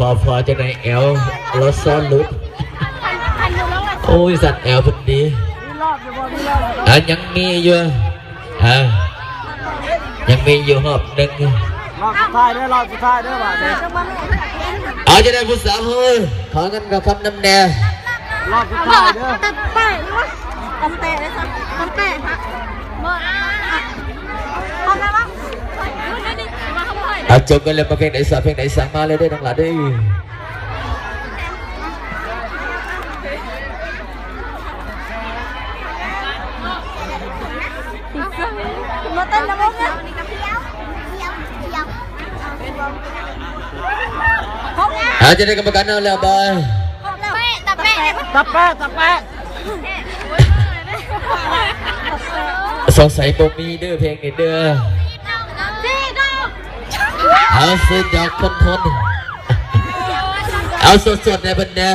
ເອົາພໍຈັ່ງໃດແອວລາວຊ້ອນຫຼຸດ. ໂອ້ຍ ສັນແອວເພິ່ນດີ. ອ່າ ຍັງມີຢູ່ ອ່າ ຍັງມີຢູ່ຮອບໜຶ່ງ. ຮອບສຸດທ້າຍເດີ ຮອບສຸດທ້າຍເດີບາດນີ້. ເອົາຈັ່ງໃດຜູ້ສາວເຮົາ ຂໍເງິນຄ່າຄຳນຳແດ່. ຮອບສຸດທ້າຍເດີ. ຕັດແປະ ຕັດແປະເລີຍຊະ ຕັດແປະ. ບໍ່ ອ່າ ພໍແລ້ວ. ອ່າ ຈົບກັນແລ້ວ ມາເພງໃດສາ ເພງໃດສາ ມາເລີຍເດີ ນ້ອງຫຼ້າເດີ. ມາເຕັ້ນນຳ ເອົາ ຈັ່ງໃດກຳມະການເອົາແລ້ວບໍ່? ຕັດແປະ ຕັດແປະ ຕັດແປະ. ສົງໄສບໍ່ມີເດີ ເພງນີ້ເດີ. ເອົາ ສຸດຍອດຄົນທົນ. ເອົາ ສົດໆ ໃຫ້ເພິ່ນແດ່.